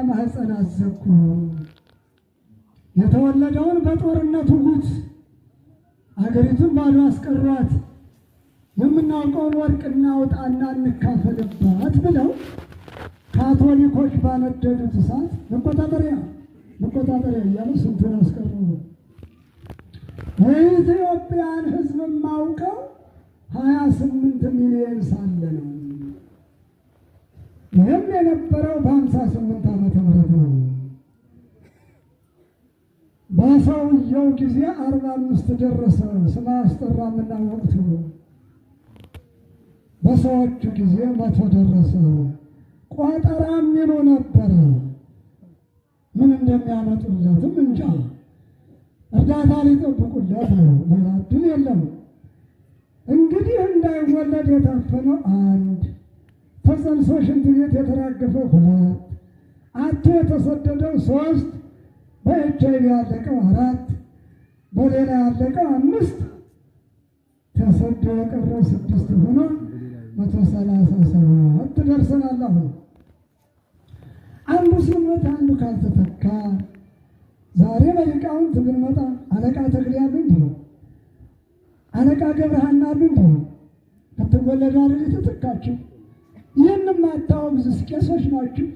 ማህፀን አዘጉ። የተወለደውን በጦርነት ውጉት፣ አገሪቱን ባዶ አስቀሯት። የምናውቀውን ወርቅ እናውጣና እንካፈልባት ብለው ካቶሊኮች ባነደዱት እሳት መቆጣጠሪያ መቆጣጠሪያ እያሉ ስንቱን አስቀሩ። የኢትዮጵያን ሕዝብ የማውቀው 28 ሚሊዮን ሳለ ነው። ይህም የነበረው በ58 ዓመተ ምህረት ነው። በሰውየው ጊዜ 45 ደረሰ። ስም አያስጠራምና ወቅቱ። በሰዎቹ ጊዜ 100 ደረሰ። ቆጠራ የሚሉ ነበረ። ምን እንደሚያመጡለትም እንጃ። እርዳታ ሊጠብቁለት ነው፣ ሌላ እድል የለም። እንግዲህ እንዳይወለድ የታፈነው አንድ፣ ተጸንሶ ሽንት ቤት የተራገፈው ሁለት፣ አቶ የተሰደደው ሶስት፣ በኤች አይቪ ያለቀው አራት፣ በሌላ ያለቀው አምስት፣ ተሰዶ የቀረው ስድስት ሆኖ 137 ደርሰናል። አሁን አንዱ ሲሞት አንዱ ካልተተካ ዛሬ በሊቃውንት ብንመጣ አለቃ ተክሌ ያሉ እንዲሁ፣ አለቃ ገብረሃና አሉ እንዲሁ ከተወለዱ አይደል የተተካችሁ? ይህን ማታወግዙ ቄሶች ናችሁ።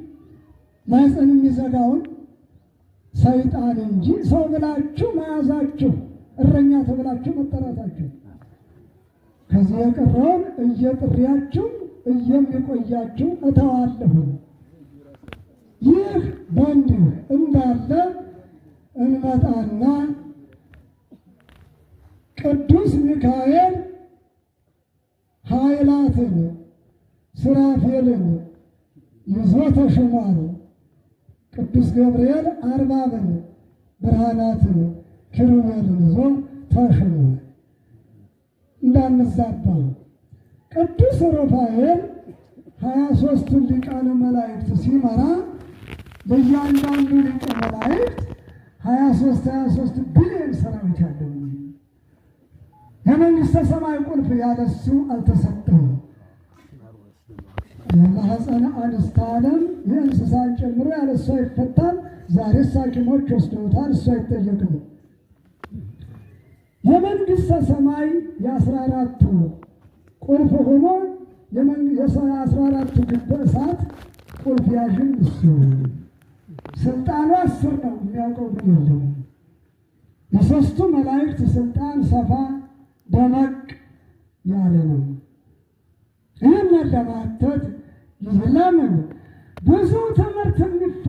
ማህፀን የሚዘጋውን ሰይጣን እንጂ ሰው ብላችሁ መያዛችሁ እረኛ ተብላችሁ መጠራታችሁ ከዚህ የቀረውን እየጥሪያችሁ እየሚቆያችሁ እተዋለሁ። ይህ በእንዲህ እንዳለ እንመጣና ቅዱስ ሚካኤል ኃይላትን ሱራፌልን ይዞ ተሾሟል። ቅዱስ ገብርኤል አርባብን ብርሃናትን ኪሩቤልን ይዞ ተሾሟል። እንዳንዛባ ቅዱስ ሩፋኤል 23ቱን ሊቃነ መላእክት ሲመራ ለእያንዳንዱ ሊቀ መላእክት 23 23 ቢሊዮን ሰራዊት ያለው የመንግሥተ ሰማይ ቁልፍ ያለሱ አልተሰጠም። የማኅፀነ አንስተ ዓለም የእንስሳን ጨምሮ ያለሱ አይፈታም። ዛሬስ ሐኪሞች ወስደውታል፣ እሱ አይጠየቅም። የመንግሥተ ሰማይ የ14ቱ ቁልፍ ሆኖ የ14ቱ ግበ እሳት ቁልፍ ያዥም እሱ። ስልጣኑ 10 ነው፣ የሚያውቀው ግን የለም። የሦስቱ መላእክት ስልጣን ሰፋ ደመቅ ያለ ነው። ይህን ለማተት ለምን ብዙ ትምህርት